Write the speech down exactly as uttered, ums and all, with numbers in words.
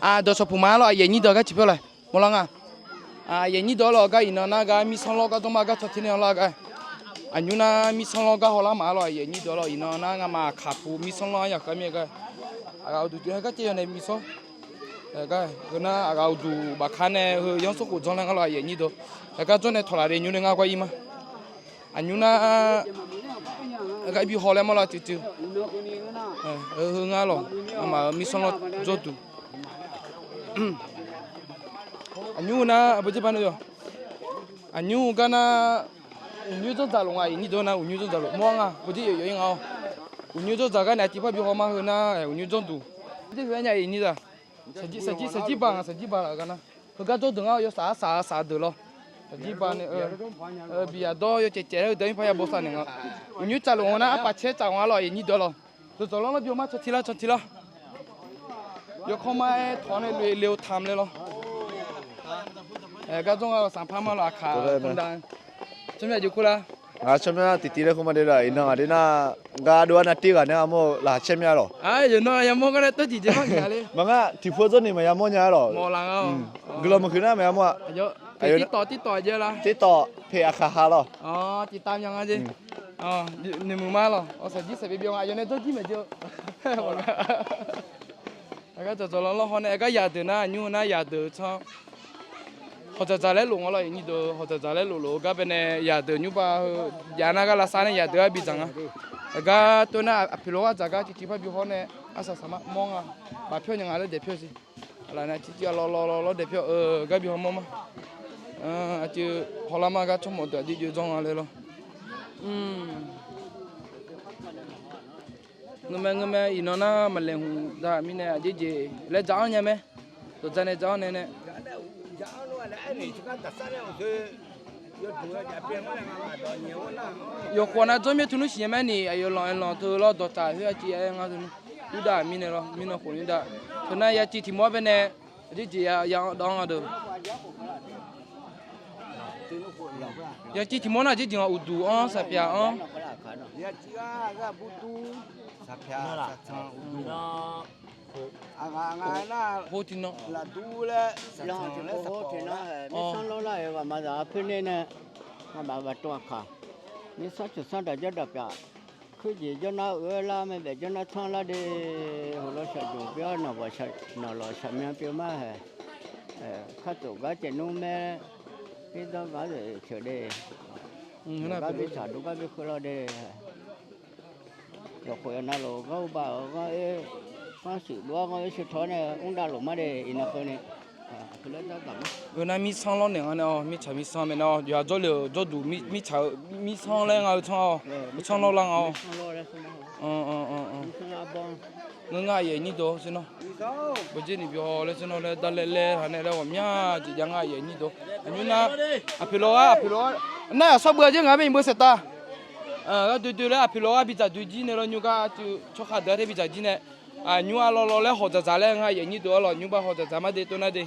Aqdawq shawqpuq ma-ar lawr, aqyuif aqnyir deuq-a gar ciqpyawr laeq mawrlar nga. Aqyuif aqnyir deuq-ar lawr, gar iqnan nar gar mirsanr lawr gar dzawrma gar caw ter nae-awr lar gar. Aqnymr nar mirsanr lawr gar hawlar ma-ar lawr, aqyuif aqnyir deuq-ar lawr, iqnan nar ngamaf kaqpuq mirsanr lawr-anr yaqkhav mir-aer gar. Aqghaq uqduq tiq-aer gar caev yawnae mirsanr. Gar heunar aqghaq uqduq bafkar nae heu yanr sawrkhof dzanr laer ngar lawr, aqyuif aqnyir deuq. Aqgha gar dzawr nae tawqlaf de nymr nae ngar gar ir ma. Aqnymr nar gar bi haw laer mawrlar cuivcuiv. Heu ngar lawq, ngamaf-euq mirsanr lawr dzawrduq. Aqnymr nar bawjer ba nae yawq. Aqnymr gar nar uqnyoer dzawr dzaq lof nga, aqyuif aqnyir deuq nar uqnyoer dzawr dzaq lof mawr nga, bawjer yawf yawf ir nga-awr. Uqnyoer dzawr dzaq gar nae aqtiv par bi haw ma, heu nar uqnyoer dzawrduq. Bawjer heu-aer nya aqyuif aqnyir deuq. Saqjir saqjir ba nga, saqjir ba laf gar nar. Heugar dzawrduq ngar-awr yawsaf-ar saf-a saf-a deuq lawr. Saqjir ba nae, biq yaq dawr yawcaev caev laer heudeuq-anr par ya bawsav naeq nga. Uqnyoer tsaf lof nga nar arpaf caer tsaf nga lawr, aqyuif aqnyir deuq lawq. Dawqdzawq lanr lanr bi haw ma, caw tiq lar caw tiq lar. Yawkawr ma-aer tawq-awr nae loe le-eu tam laer lawr. Gar dzawr nga-eu sanqpar ma lawq, aqkaq-eu da. Tsawrmyanr jeq kur lar. Ngaq-euq tsawrmyanr tiqtiv laer kur ma de lawq, iqnan ngaq de nar gar dov-ar nav tir ghaq nae ngamawr-eu laqkhaq caer mya lawq. Yawqnan yamawr gar nae tawr tiqjeq par gaq le. Maqngar tiqpov dzawrni maqya mawrnya-ar lawq. Guiqlanq maqhuiq nar maqya mawr-a. Tiqtawf tiqtawf jeq la. Tiqtawf peq aqkaq ha lawq. Tiqtav mya nga jeq. Noeqmuiq ma lawq. Awq, saqjir saqbyav byav nga, aqyawf nae dzawrjir maeq jeq-eu. Aqgar dzawqdzawq lanr lanr haw nae, aqgar yaqdeuq nar nymr-eu nar yaqdeuq tsanr. Hawq dzaqdzaq laer lof nga lawr, aqyuif aqnyir deuq, hawq dzaqdzaq laer lof lof-eu gar bae nae yaqdeuq nymr ba heu jav nar gar lavsav nae yaqdeuq-ar bi dzaq nga. Aqgar toer nar aqpoeq lof-aer dzaq gar tiqtiv par bi haw nae arsaq saqma mawr nga. Bafpyawr nya nga laer daefpyawr siq. Aqlaf nae tiqtiv-a lawr lawr lawr lawr daefpyawr-eu gar bi haw mawr ma. Aqcuiv hawlar ma gar tsawrmawf deuq aqjeq jov dzawr nga laer lawr. Ngeurmae ngeurmae iqnan nar maqlaeqhmq da mirnae aqjeq jeq laer dzaq-anr nya mae. Dawqdzaq nae dzaq-anr nae nae. Yawqkhawf nav dzawr mir teu nmr siq nya mae ni, aqyawf lanq aer lanq teu lawr dawqtsaf khoer aqcuiv ya-aer ngar teu nmr. Yurdav mirnae lawr, mirnan khof Yurdav. Teu nar ya civ tiq mawr-ar bae nae aqjeq jeq ya dawv-anr nga deuq. Ya civ tiq mawr nar aqjeq jeq nga uqduq-anr saqpyaq-anr. Hov tiq nan. Mirsanr lawr lar-euq ghaq maqzaq-a khoer nae nae, nga'maf baqtov aqkaq. Mirsanr ceuq sanr daq janr daq pyaf. Khoerjeq janr nar uiq-aer lar mae, baef janr nar tsanr lar de. Heulof shaqjoq pyeuf-awr nawq bawq nawq lawq shaqmyan pyeuf mar hae. Khartsof gar caev nmr mae. Pirdzanr gar ceuq de. Gar bi tsaq dov gar bi kheuv lawr de. Yawqkhof yawqnav lof ghanr-eu ba-awr ghanr-oer, ghanr shuif dov-ar ghanr-oer sheu tawr nae mr dav lof mar de iqnan keuvni. Heu nar mirsanr lawr naeq nga nae-awr, mirtsaq mirsanr mae nar-awr, yawqha dzawrle-euq dzawrduq mirtsaq-eu mirsanr laer nga-eu tsanr-awr, heu tsanr lawr lar nga-awr. Ngeur ngar aqyuif aqnyir deuq-awr sher nar. Bawjer ni bi haw laer sher nar laer dar laer laer ha nae laer ghawqmya jeq jav ngar aqyuif aqnyir deuq. Aqnymr nar aqpoeq lawr gar aqpoeq lawr gar nar aqsawr beu-a jer ngaq-anr bae iq beu saeqtav. Ghardoe doe laer aqpoeq lawr gar bi dzaq doe jir nae lawr nymr gar cuiv tsawrkhav deuq-a tae bi dzaq jir nae. Aqnymr-a lawr lawr laer hawq dzaqdzaq laer ngar aqyuif aqnyir deuq-awr lawq nymr bar hawq dzaqdzaq mar de tov nar de.